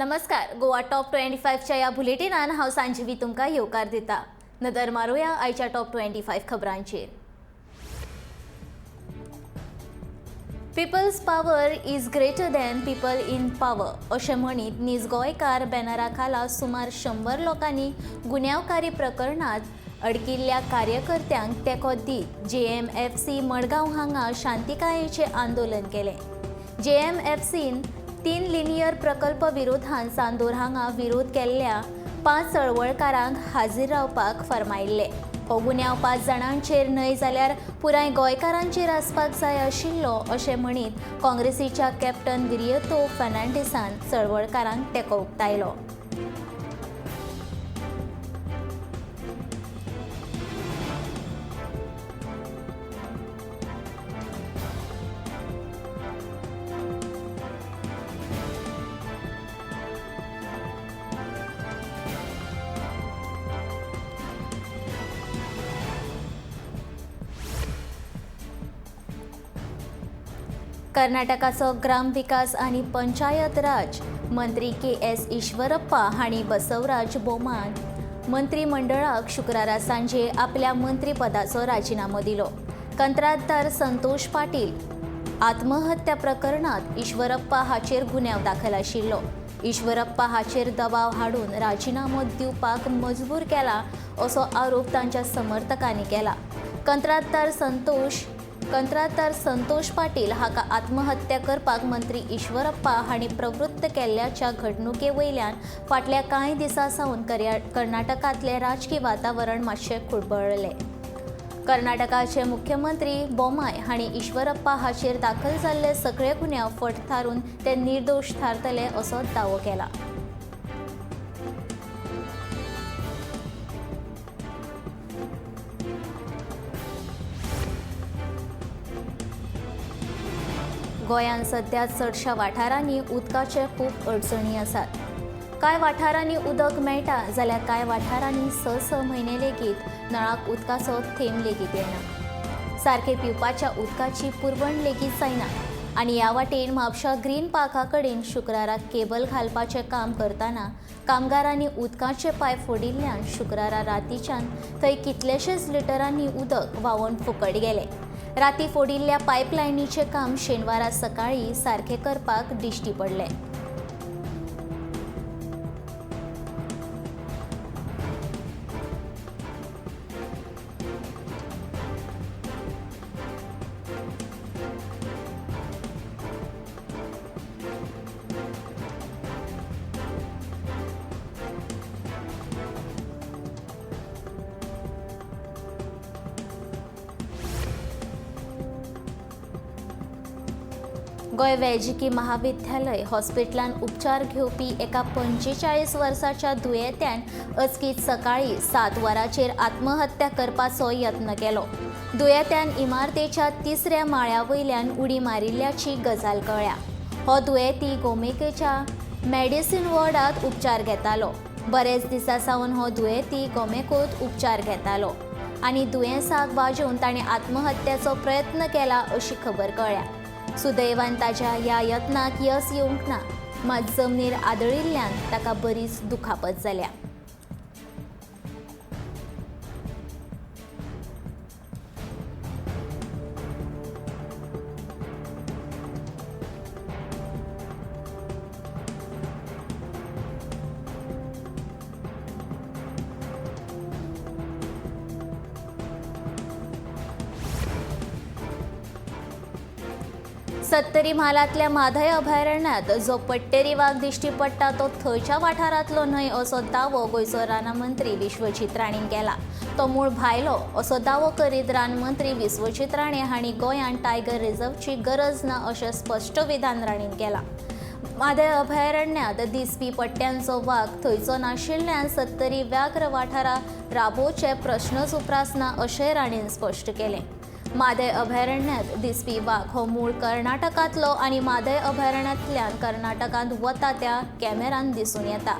नमस्कार, गोवा टॉप 25च्या ह्या बुलेटिनान हांव सांजवी तुमकां येवकार दिता. नदर मारुया आयच्या top 25 खबरांचेर. People's power is greater than people in power अशें म्हणीत नीज गोंयकार बॅनरा खाला सुमार 100 लोकांनी गुन्यांवकारी प्रकरणांत अडकिल्ल्या कार्यकर्त्यांक तेंको दीत JMFC Madgaon हांगा शांतिकायेचें आंदोलन केलें. JMFCन 3 लिनियर प्रकल्प विरोधान चांदोर हांगा विरोध केल्ल्या 5 चळवळकारांक हाजीर रावपाक फर्मायिल्लें. हो गुन्यांव 5 जाणांचेर न्हय जाल्यार पुराय गोंयकारांचेर आसपाक जाय आशिल्लो अशें म्हणीत काँग्रेसीच्या कॅप्टन विरियतो फर्नांडीसान चळवळकारांक तेंको उक्तायलो. कर्नाटकाचो ग्रामविकास आनी पंचायत राज मंत्री KS Eshwarappa हांणी बसवराज बोमान मंत्रीमंडळाक शुक्रारा सांजे आपल्या मंत्रीपदाचो राजिनामो दिलो. कंत्राटदार संतोष पाटील आत्महत्या प्रकरणात ईश्वरप्पा हाचेर गुन्यांव दाखल आशिल्लो. ईश्वरप्पा हाचेर दबाव हाडून राजिनामो दिवपाक मजबूर केला असो आरोप तांच्या समर्थकांनी केला. कंत्राटदार संतोष पाटील हाका आत्महत्या करपाक मंत्री ईश्वरप्पा हांणी प्रवृत्त केल्ल्याच्या घडणुके वयल्यान फाटल्या कांय दिसां सावन कर्नाटकांतलें राजकी वातावरण मातशें खुळबळ्ळें. कर्नाटकाचे मुख्यमंत्री बोमाय हांणी ईश्वरप्पा हाचेर दाखल जाल्ले सगळे गुन्यांव फट थारून ते निर्दोश थारतले असो दावो केला. गोंयांत सध्या चडशा वाठारांनी उदकाचे खूब अडचणी आसात. कांय वाठारांनी उदक मेळटा जाल्यार कांय वाठारांनी 6-6 म्हयने लेगीत नळाक उदकाचो थेंब लेगीत येना. सारकें पिवपाच्या उदकाची पुरवण लेगीत जायना आनी ह्या वाटेन म्हापशा ग्रीन पार्का कडेन शुक्रारा केबल घालपाचें काम करतना कामगारांनी उदकाचे पायप फोडिल्ल्यान शुक्रारा रातीच्यान थंय कितलेशेच लिटरांनी उदक व्हांवून फुकट गेलें. राती फोडिल्ल्या पायपलायनीचें काम शेनवारा सकाळीं सारकें करपाक दिश्टी पडलें. गोंय वैजकी महाविद्यालय हॉस्पिटलान उपचार घेवपी एका 45 वर्साच्या दुयेंत्यान अचकीत सकाळीं 7 वरांचेर आत्महत्या करपाचो यत्न केलो. दुयेंत्यान इमारतेच्या 3ऱ्या माळ्या वयल्यान उडी मारिल्ल्याची गजाल कळ्ळ्या. हो दुयेंती गोमेकच्या मेडिसीन वॉर्डांत उपचार घेतालो. बरेच दिसां सावन हो दुयेंती गोमेकोत उपचार घेतालो आनी दुयेंसाक वाजोवन ताणें आत्महत्याचो प्रयत्न केला अशी खबर कळ्ळ्या. सुदैवान ताच्या ह्या यत्नाक यस येवंक ना, मात जमनीर आदळिल्ल्यान ताका बरीच दुखापत जाल्या. सत्तरी म्हालांतल्या म्हादय अभयारण्यात जो पट्टेरी वाग दिश्टी पडटा तो थंयच्या वाठारांतलो न्हय असो दावो गोंयचो रानमंत्री विश्वजीत राणेन केला. तो मूळ भायलो असो दावो करीत रानमंत्री विश्वजीत राणे हांणी गोंयांत टायगर रिझर्वची गरज ना अशें स्पश्ट विधान राणेन केलां. म्हादय अभयारण्यात दिसपी पट्ट्यांचो वाग थंयचो नाशिल्ल्यान सत्तरी व्याघ्र वाठारा राबोवचे प्रश्नच उप्रासना अशें राणेन स्पश्ट केलें. म्हादय अभयारण्यात दिसपी वाग हो मूळ कर्नाटकांतलो आनी म्हादय अभयारण्यांतल्यान कर्नाटकांत वता त्या कॅमेरान दिसून येता.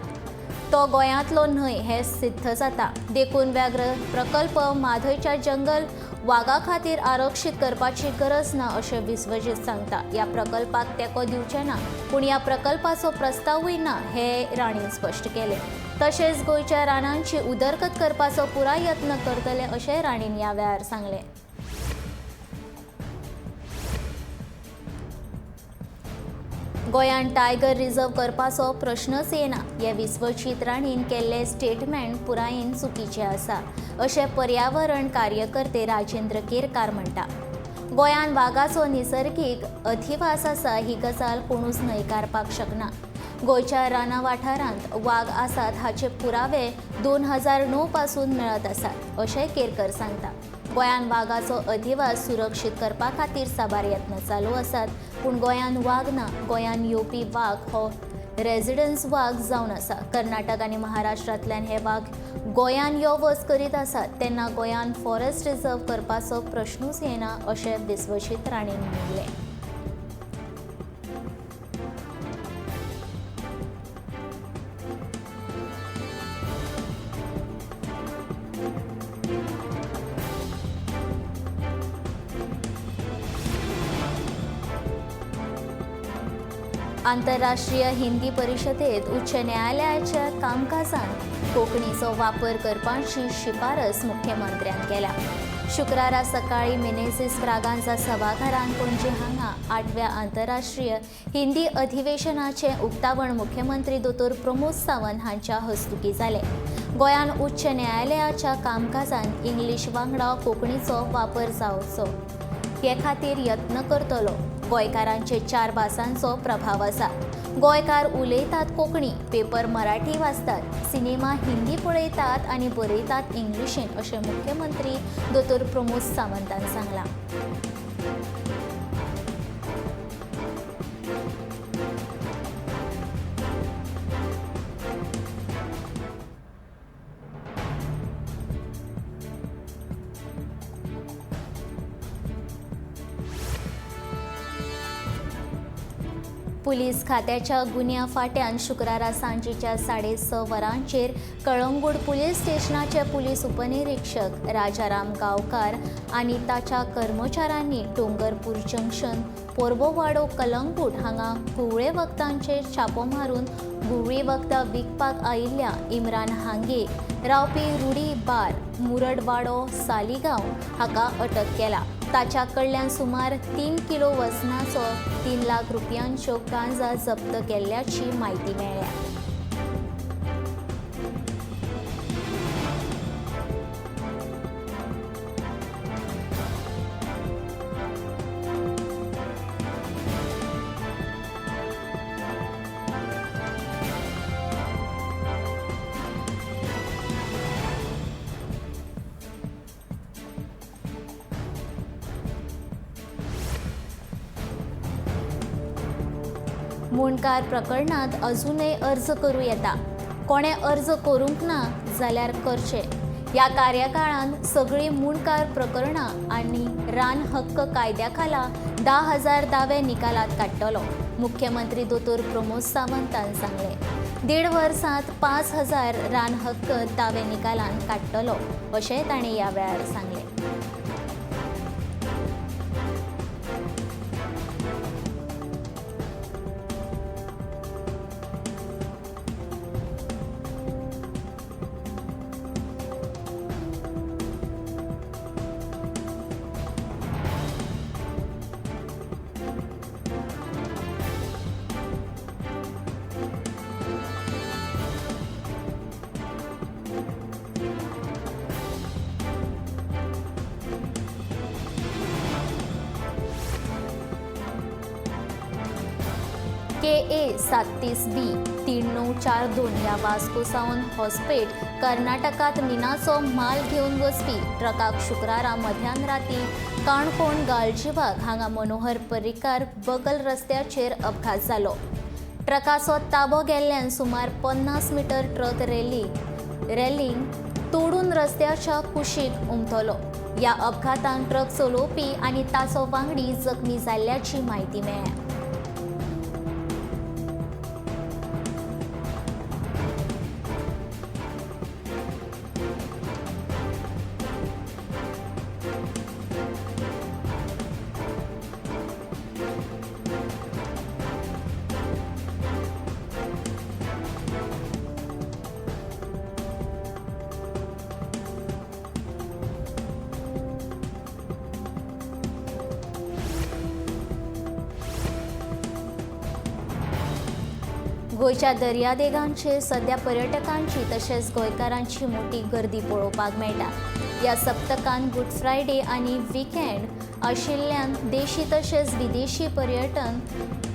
तो गोंयांतलो न्हय हें सिद्ध जाता. देखून व्याघ्र प्रकल्प म्हादयच्या जंगल वागा खातीर आरक्षीत करपाची गरज ना अशें विश्वजीत सांगता. ह्या प्रकल्पाक तेंको दिवचे ना, पूण ह्या प्रकल्पाचो प्रस्तावूय ना हे राणेन स्पश्ट केलें. तशेंच गोंयच्या रानांची उदरगत करपाचो पुराय यत्न करतले अशें राणेन ह्या वेळार सांगलें. गोंयांत टायगर रिझर्व करपाचो प्रश्नच येना हे विश्वजीत राणेन केल्लें स्टेटमेंट पुरायेन चुकीचें आसा अशें पर्यावरण कार्यकर्ते राजेंद्र केरकार म्हणटा. गोंयांत वागाचो निसर्गीक अधिवास आसा ही गजाल कोणूच न्हयकारपाक शकना. गोंयच्या राना वाठारांत वाग आसात हाचे पुरावे 2009 पासून मेळत आसात अशें केरकर सांगता. गोंयांत वागाचो अधिवास सुरक्षीत करपा खातीर साबार यत्न चालू आसात, पूण गोंयांत वाग ना. गोंयांत येवपी वाग हो रेजिडन्स वाग जावन आसा. कर्नाटक आनी महाराष्ट्रांतल्यान हे वाग गोंयांत यो वच करीत आसात तेन्ना गोंयांत फॉरेस्ट रिझर्व करपाचो प्रश्नूच येना अशें विश्वजीत राणेन म्हणलें. आंतरराष्ट्रीय हिंदी परिशदेत उच्च न्यायालयाच्या कामकाजांत कोंकणीचो वापर करपाची शिफारस मुख्यमंत्र्यान केल्या. शुक्रारा सकाळी मिनेझिस ब्रागांजा सभाघरांत पणजे हांगा 8व्या आंतरराष्ट्रीय हिंदी अधिवेशनाचें उक्तावण मुख्यमंत्री दोतोर प्रमोद सावंत हांच्या हस्तुकीं जालें. गोंयांत उच्च न्यायालयाच्या कामकाजांत इंग्लीश वांगडा कोंकणीचो वापर जावचो हे खातीर यत्न करतलो. गोंयकारांचे 4 भासांचो प्रभाव आसा. गोंयकार उलयतात कोंकणी, पेपर मराठी वाचतात, सिनेमा हिंदी पळयतात आनी बरयतात इंग्लिशीन अशें मुख्यमंत्री दोतोर प्रमोद सावंतान सांगलां. पुलीस खात्याच्या गुन्यांव फांट्यान शुक्रारा सांजेच्या 6:30 वरांचेर कळंगूट पुलीस स्टेशनाचे पुलीस उपनिरीक्षक राजाराम गांवकार आनी ताच्या कर्मचाऱ्यांनी डोंगरपूर जंक्शन पोरबोवाडो कलंगूट हांगा घुंवळे वखदांचेर छापो मारून घुंवळी वखदां विकपाक आयिल्ल्या इम्रान हांगे रावपी रुडी बार मुरडवाडो सालिगांव हाका अटक केला. ताच्या कडल्यान सुमार 3 किलो वजनाचो 3 लाख रुपयांच्यो गांजा जप्त केल्ल्याची म्हायती मेळ्ळ्या. मुंडकार प्रकरणात अजूनय अर्ज करूं येता. कोणें अर्ज करूंक ना जाल्यार करचें. ह्या कार्यकाळांत सगळीं मुंडकार प्रकरणां आनी रान हक्क कायद्या खाला 10,000 दावे निकालात काडटलो मुख्यमंत्री दोतोर प्रमोद सावंतान सांगलें. 1.5 वर्सांत 5,000 रान हक्क दावे निकालात काडटलो अशें ताणें ह्या वेळार सांगलें. KA 37B 3942 ह्या वास्को सावन हॉस्पेट कर्नाटकात मिनाचो माल घेवन वचपी ट्रकाक शुक्रारा मध्यान राती काणकोण गालजीबाग हांगा मनोहर पर्रीकार बगल रस्त्याचेर अपघात जालो. ट्रकाचो ताबो गेल्ल्यान सुमार 50 मीटर ट्रक रेलिंग तोडून रस्त्याच्या कुशीक उमथलो. ह्या अपघातान ट्रक चलोवपी आनी ताचो वांगडी जखमी जाल्ल्याची म्हायती मेळ्ळ्या. गोंयच्या दर्यादेगांचेर सध्या पर्यटकांची तशेंच गोंयकारांची मोटी गर्दी पळोवपाक मेळटा. ह्या सप्तकांत गुड फ्रायडे आनी विकेंड आशिल्ल्यान देशी तशेंच विदेशी पर्यटन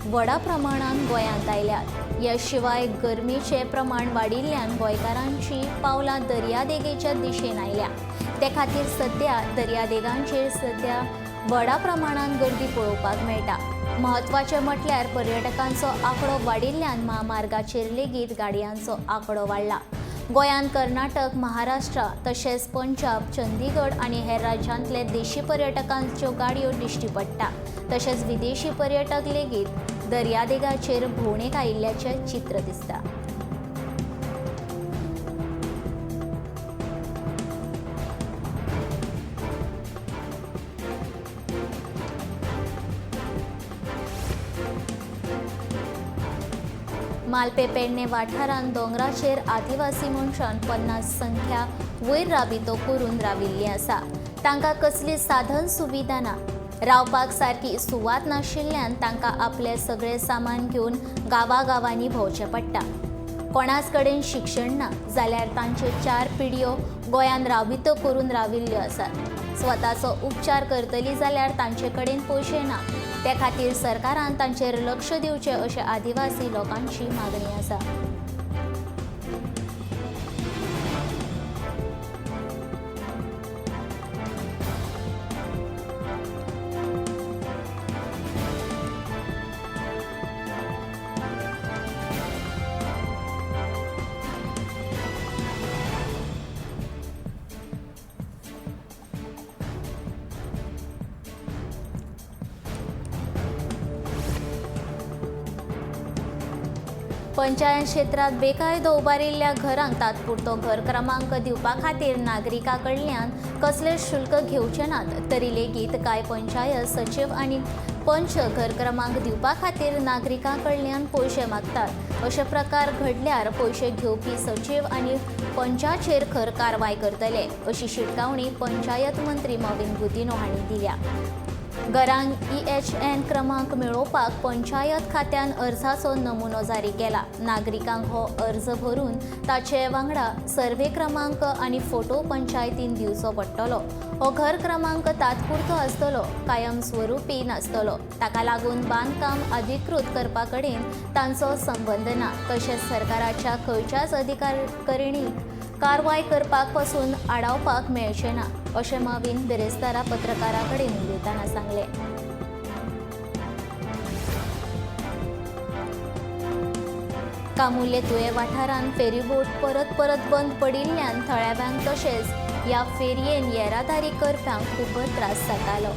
व्हडा प्रमाणान गोंयांत आयल्यात. ह्या शिवाय गरमेचें प्रमाण वाडिल्ल्यान गोंयकारांची पावलां दर्यादेगेच्या दिशेन आयल्या. ते खातीर सध्या दर्यादेगांचेर सध्या व्हडा प्रमाणान गर्दी पळोवपाक मेळटा. म्हत्वाचें म्हटल्यार पर्यटकांचो आंकडो वाडिल्ल्यान म्हामार्गाचेर लेगीत गाडयांचो आंकडो वाडला. गोंयांत कर्नाटक, महाराष्ट्र तशेंच पंजाब, चंदीगड आनी हेर राज्यांतले देशी पर्यटकांच्यो गाडयो दिश्टी पडटा. तशेंच विदेशी पर्यटक लेगीत दर्यादेगाचेर भोंवडेक आयिल्ल्याचें चित्र दिसता. मालपे पेडणे वाठारांत दोंगराचेर आदिवासी मनशान 50 संख्या वयर राबितो करून राविल्ली आसा. तांकां कसली साधन सुविधा ना, रावपाक सारकी सुवात नाशिल्ल्यान तांकां आपलें सगळें सामान घेवन गांवागांवांनी भोंवचें पडटा. कोणाच कडेन शिक्षण ना जाल्यार तांच्यो 4 पिढयो गोंयांत राबितो करून राविल्ल्यो आसात. स्वताचो उपचार करतली जाल्यार तांचे कडेन पयशे ना. ते खातीर सरकारान तांचेर लक्ष दिवचें अशें आदिवासी लोकांची मागणी आसा. पंचायत क्षेत्रात बेकायदो उबारिल्ल्या घरांक तात्पुरतो घर क्रमांक दिवपा खातीर नागरिकां कडल्यान कसलेच शुल्क घेवचे नात, तरी लेगीत कांय पंचायत सचीव आनी पंच घर क्रमांक दिवपा खातीर नागरिकां कडल्यान पयशे मागतात. अशे प्रकार घडल्यार पयशे घेवपी सचीव आनी पंचाचेर खर कारवाय करतले अशी शिटकावणी पंचायत मंत्री मॉवीन गुदिन्हो हांणी दिल्या. घरांक EHN क्रमांक मेळोवपाक पंचायत खात्यान अर्जाचो नमुनो जारी केला. नागरिकांक हो अर्ज भरून ताचे वांगडा सर्वे क्रमांक आनी फोटो पंचायतीन दिवचो पडटलो. हो घर क्रमांक तात्पुरतो आसतलो, कायमस्वरूपी नासतलो. ताका लागून बांदकाम अधिकृत करपा कडेन तांचो संबंद ना. तशेंच सरकाराच्या खंयच्याच अधिकारिणीक कारवाय करपाक पसून आडावपाक मेळचें ना अशें मॉवीन बिरेस्तारा पत्रकारां कडेन उलयतना सांगलें. कामुर्ले तुयें वाठारांत फेरीबोट परत परत बंद पडिल्ल्यान थळाव्यांक तशेंच ह्या फेरयेन येरादारी करप्यांक खूब त्रास जातालो.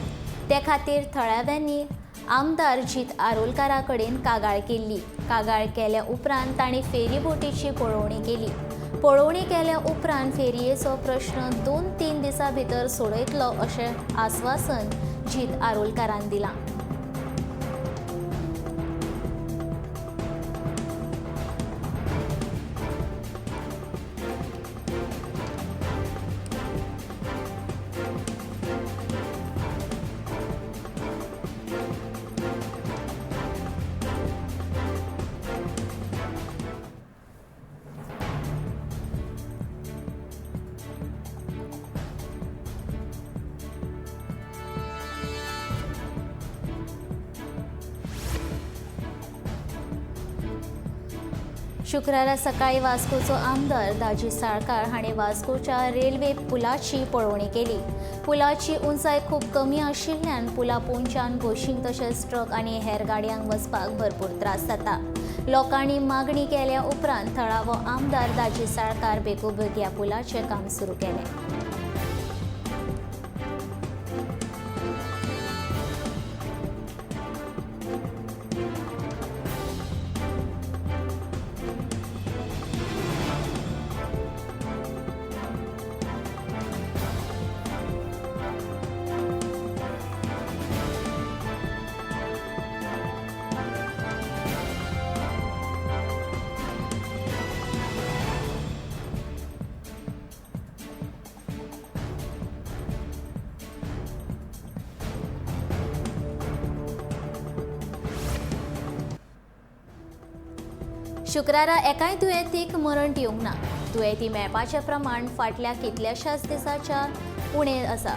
ते खातीर थळाव्यांनी आमदार जीत आरोलकारा कडेन कागाळ केल्ली. कागाळ केल्या उपरांत तांणी फेरीबोटीची पळोवणी केली. पळोवणी केल्या उपरांत फेरयेचो प्रश्न 2-3 दिसां भितर सोडयतलो अशें आस्वासन जीत आरोलकारान दिलां. शुक्रारा सकाळी वास्कोचो आमदार दाजी साळकार हाणें वास्कोच्या रेल्वे पुलाची पळोवणी केली. पुलाची उंचाय खूब कमी आशिल्ल्यान पुला पोंच्यान बशींक तशेंच ट्रक आनी हेर गाडयांक वचपाक भरपूर त्रास जाता. लोकांनी मागणी केल्या उपरांत थळावो आमदार दाजी साळकार बेगोबेग ह्या पुलाचें काम सुरू केलें. शुक्रारा एकाय दुयेंतीक मरण येवंक ना. दुयेंती मेळपाचें प्रमाण फाटल्या कितल्याशाच दिसाच्या उणें आसा.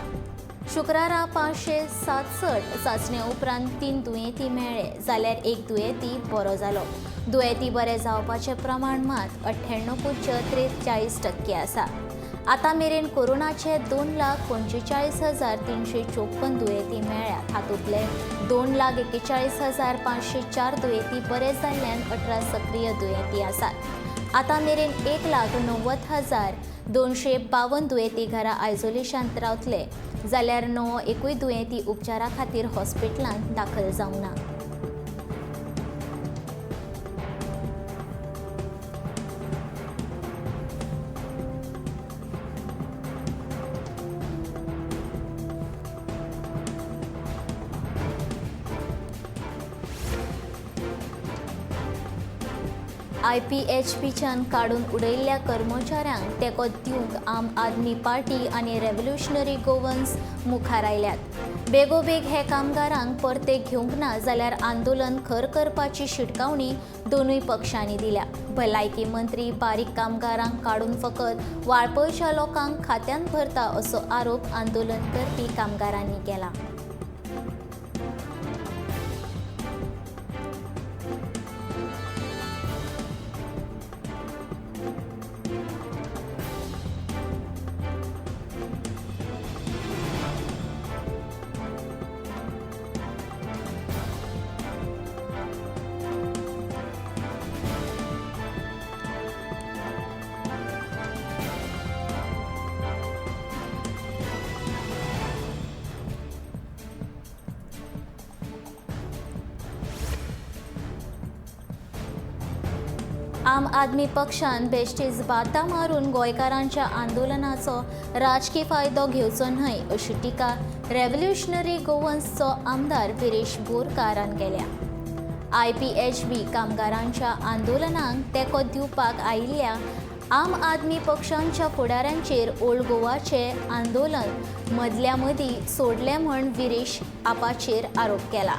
शुक्रारा 567 चांचणे उपरांत 3 दुयेंती मेळ्ळे जाल्यार 1 दुयेंती बरो जालो. दुयेंती बरे जावपाचें प्रमाण मात 98.43% आसा. आतां मेरेन कोरोनाचे 2,45,354 दुयेंती मेळ्ळ्यात. हातूंतले 2,41,504 दुयेंती बरे जाल्ल्यान 18 सक्रीय दुयेंती आसात. आतां मेरेन 1,90,252 दुयेंती घरा आयसोलेशांत रावतले जाल्यार 9 एकूय दुयेंती उपचारा खातीर हॉस्पिटलांत दाखल जावंक ना. IPHBच्यान काडून उडयल्ल्या कर्मचाऱ्यांक तेंको दिवंक आम आदमी पार्टी आनी रेव्होल्युशनरी गोवन्स मुखार आयल्यात. बेगोबेग हे कामगारांक परते घेवंक ना जाल्यार आंदोलन खर करपाची शिटकावणी दोनूय पक्षांनी दिल्या. भलायकी मंत्री बारीक कामगारांक काडून फकत वाळपयच्या लोकांक खात्यांत भरता असो आरोप आंदोलन करपी कामगारांनी केला. आम आदमी पक्षान बेश्टीच बाता मारून गोंयकारांच्या आंदोलनाचो राजकी फायदो घेवचो न्हय अशी टिका रेव्होल्युशनरी गोवन्सचो आमदार विरेश बोरकारान केल्या. IPHB कामगारांच्या आंदोलनाक तेंको दिवपाक आयिल्ल्या आम आदमी पक्षांच्या फुडाऱ्यांचेर ओल्ड गोवाचे आंदोलन मदल्या मदीं सोडलें म्हूण विरेश आपाचेर आरोप केला.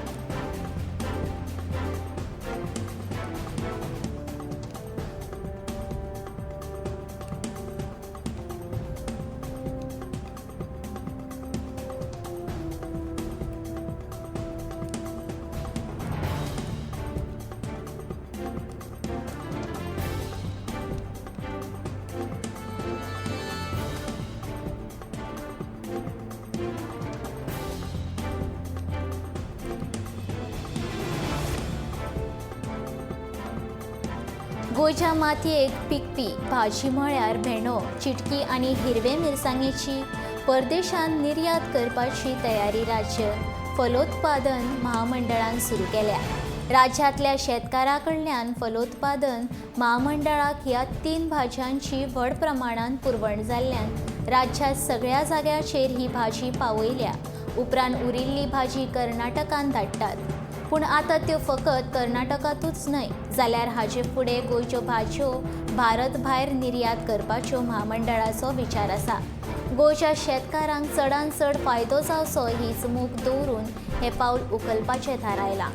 गोंयच्या मातयेक पिकपी भाजी म्हळ्यार भेंडो, चिटकी आनी हिरवे मिरसांगेची परदेशांत निर्यात करपाची तयारी राज्य फलोत्पादन महामंडळान सुरू केल्या. राज्यांतल्या शेतकारां कडल्यान फलोत्पादन महामंडळाक ह्या 3 भाजयांची व्हड प्रमाणांत पुरवण जाल्ल्यान राज्यांत सगळ्या जाग्याचेर ही भाजी पावयल्या. उपरांत उरिल्ली भाजी कर्नाटकान धाडटात. पूण आतां त्यो फकत कर्नाटकांतूच न्हय जाल्यार हाजे फुडें गोंयच्यो भाजयो भारत भायर निर्यात करपाच्यो म्हामंडळाचो विचार आसा. गोंयच्या शेतकारांक चडांत चड फायदो जावचो हीच मोख दवरून हें पावल उखलपाचें थारायलां.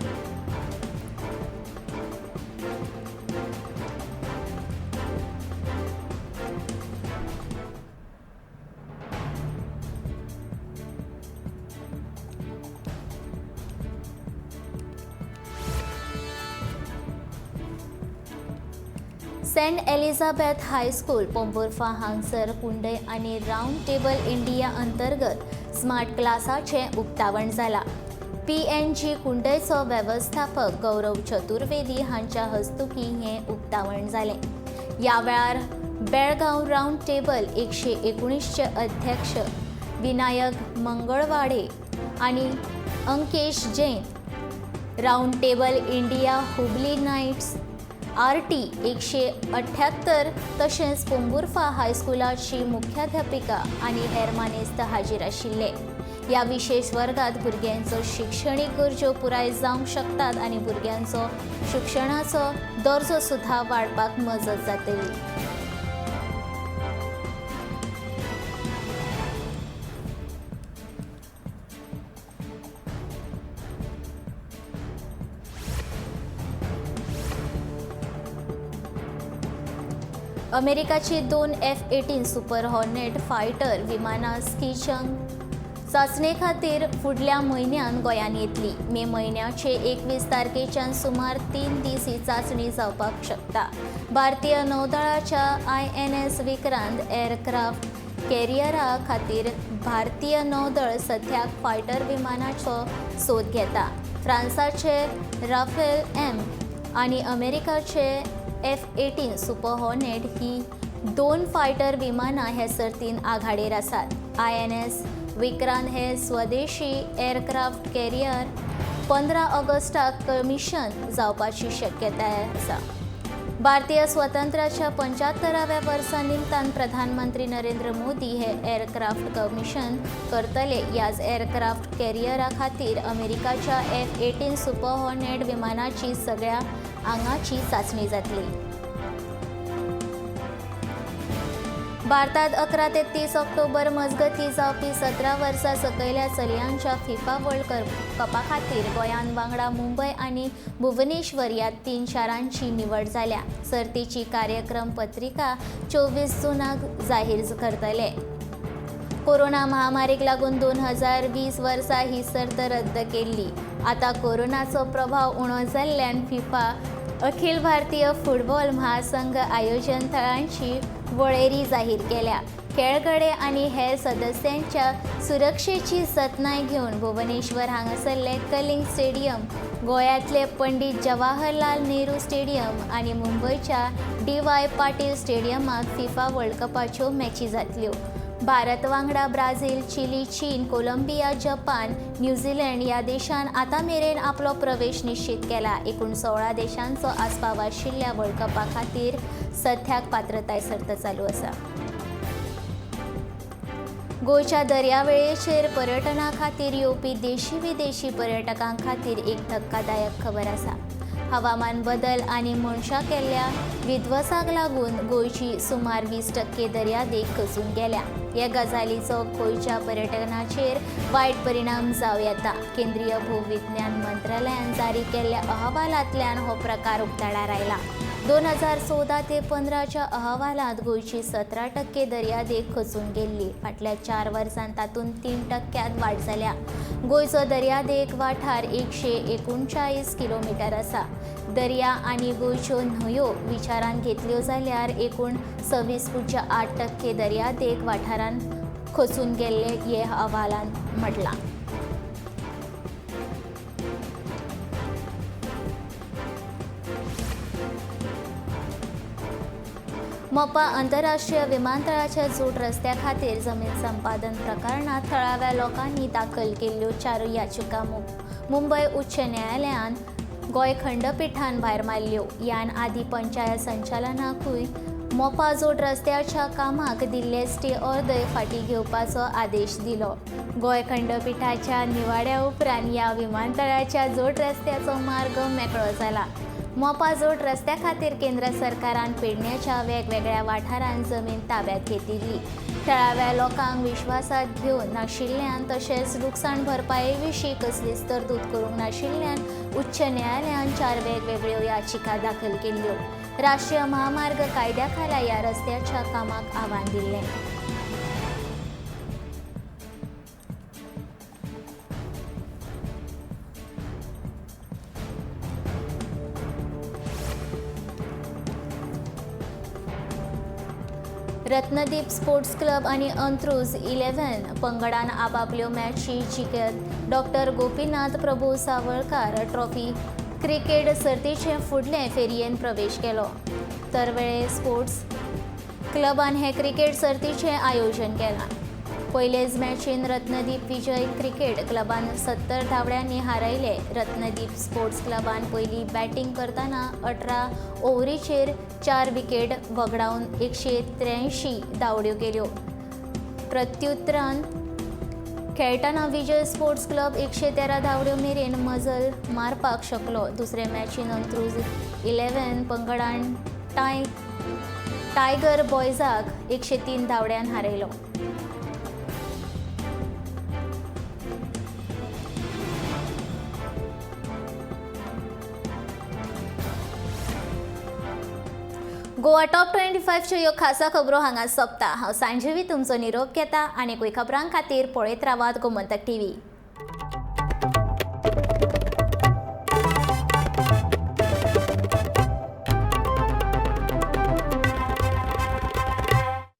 सेंट एलिझाबेथ हायस्कूल पोंबुर्फा हांगसर कुंडय आनी रावंड टेबल इंडिया अंतर्गत स्मार्ट क्लासाचें उक्तावण जाला. PNG कुंडयचो वेवस्थापक गौरव चतुर्वेदी हांच्या हस्तुकीं हें उक्तावण जालें. ह्या वेळार बेळगांव रावंड टेबल 119चे अध्यक्ष विनायक मंगळवाडे आनी Ankesh Jain, round table India Hubli knights RT 178 तशेंच पोंबुर्फा हायस्कुलाची मुख्याध्यापिका आनी हेर मानेस्त हाजीर आशिल्ले. ह्या विशेश वर्गात भुरग्यांचो शिक्षणीक गरजो पुराय जावंक शकतात आनी भुरग्यांचो शिक्षणाचो दर्जो सुद्दां वाडपाक मजत जातली. अमेरिकाची 2 F-18 super hornet fighter विमानां स्किचंग चांचणे खातीर फुडल्या म्हयन्यान गोंयांत येतली. मे म्हयन्याचे 21 तारखेच्यान सुमार 3 दीस ही चांचणी जावपाक शकता. भारतीय नौदळाच्या INS Vikrant aircraft कॅरियरा खातीर भारतीय नौदळ सध्याक फायटर विमानाचो सोद घेता. फ्रांसाचे राफेल एम आनी अमेरिकाचे F-18 super hornet ही 2 फायटर विमानां हे सर्तीन आघाडेर आसात. INS Vikrant हे स्वदेशी एअरक्राफ्ट कॅरियर 15 ऑगस्टाक कमिशन जावपाची शक्यताय आसा. भारतीय स्वातंत्र्याच्या 75व्या वर्सा निमतान प्रधानमंत्री नरेंद्र मोदी हे एअरक्राफ्ट कमिशन करतले. ह्याच एअरक्राफ्ट कॅरियरा खातीर अमेरिकाच्या F-18 super hornet विमानाची सगळ्या आंगाची चांचणी जातली. भारतात 11 ते 30 ऑक्टोबर मजगतीं जावपी 17 वर्सां सकयल्या चलयांच्या फिफा वर्ल्ड कपा खातीर गोंयान वांगडा मुंबय आनी भुवनेश्वर ह्या 3 शारांची निवड जाल्या. सर्तीची कार्यक्रम पत्रिका 24 जूनाक जाहीर करतले. कोरोना महामारीक लागून 2020 वर्सा ही सर्त रद्द केल्ली. आतां कोरोनाचो प्रभाव उणो जाल्ल्यान फिफा अखिल भारतीय फुटबॉल महासंघ आयोजन थळांची वळेरी जाहीर केल्या. खेळगडे आनी हेर सदस्यांच्या सुरक्षेची जतनाय घेवन भुवनेश्वर हांगासरले कलिंग स्टेडियम, गोंयांतले पंडित जवाहरलाल नेहरू स्टेडियम आनी मुंबयच्या DY Patil स्टेडियमाक फिफा वर्ल्ड कपाच्यो मॅची जातल्यो. भारत वांगडा ब्राझील, चिली, चीन, कोलंबिया, जपान, न्यूझीलंड ह्या देशान आतां मेरेन आपलो प्रवेश निश्चित केला. एकूण 16 देशांचो आस्पाव आशिल्ल्या वर्ल्ड कपा खातीर सध्याक पात्रताय सर्त चालू आसा. गोंयच्या दर्यावेळेचेर पर्यटना खातीर येवपी देशी विदेशी पर्यटकां खातीर एक धक्कादायक खबर आसा. हवामान बदल आनी मनशां केल्ल्या विध्वंसाक लागून गोंयची सुमार 20% दर्यादेग खचून गेल्या. ह्या गजालीचो गोंयच्या पर्यटनाचेर वायट परिणाम जावं येता. केंद्रीय भूविज्ञान मंत्रालयान जारी केल्ल्या अहवालांतल्यान हो प्रकार उक्ताडार आयला. 2014 ते 15च्या अहवालांत गोंयची 17% दर्यादेग खचून गेल्ली. फाटल्या 4 वर्सांत तातूंत 3% वाड जाल्या. गोंयचो दर्यादेग वाठार 139 किलोमिटर आसा. दर्या आनी गोंयच्यो न्हंयो विचारांत घेतल्यो जाल्यार एकूण 26.8% दर्यादेग वाठारांत खचून गेल्ले हे अहवालांत म्हटलां. मोपा आंतरराष्ट्रीय विमानतळाच्या जोड रस्त्या खातीर जमीन संपादन प्रकरणांत थळाव्या लोकांनी दाखल केल्ल्यो 4 याचिका मुंबय उच्च न्यायालयान गोंय खंडपिठान भायर मारल्यो. ह्यान आदीं पंचायत संचालनाकूय मोपा जोड रस्त्याच्या कामाक दिल्ले स्टे ऑर्डर फाटीं घेवपाचो आदेश दिलो. गोंय खंडपिठाच्या निवाड्या उपरांत ह्या विमानतळाच्या जोड रस्त्याचो मार्ग मेकळो जाला. मोपा जोड रस्त्या खातीर केंद्र सरकारान पेडण्याच्या वेगवेगळ्या वाठारांत जमीन ताब्यात घेतिल्ली. थळाव्या लोकांक विश्वासात घेवन नाशिल्ल्यान तशेंच लुकसाण भरपाये विशीं कसलीच तरतूद करूंक नाशिल्ल्यान उच्च न्यायालयान 4 वेगवेगळ्यो याचिका दाखल केल्ल्यो. राष्ट्रीय महामार्ग कायद्या खाला ह्या रस्त्याच्या कामाक आव्हान दिल्लें. रत्नदीप स्पोर्ट्स क्लब आनी अंत्रुज 11 पंगडान आपापल्यो मॅची जिखत doctor Gopinath Prabhu Savarkar trophy cricket सर्तीचे फुडले फेरयेन प्रवेश केलो. तरवेळे स्पोर्ट्स क्लबान हे क्रिकेट सर्तीचें आयोजन केलां. पयलेच मॅचीन रत्नदीप विजय क्रिकेट क्लबान 70 धांवड्यांनी हारयले. रत्नदीप स्पोर्ट्स क्लबान पयली बॅटींग करतना 18 ओव्हरीचेर 4 विकेट वगडावन 183 धांवड्यो केल्यो. प्रत्युत्तरान खेळटना विजय स्पोर्ट्स क्लब 113 धांवड्यो मेरेन मजल मारपाक शकलो. दुसरे मॅचीन अंत्रुज 11 पंगडान टायगर बॉयजाक 103 धांवड्यान हारयलो. गोवा टॉप 25च्यो ह्यो खासा खबरो हांगा सोंपता. हांव सांजेवी तुमचो निरोप घेता आनी खबरां खातीर पळयत रावात गोमंतक टीव्ही.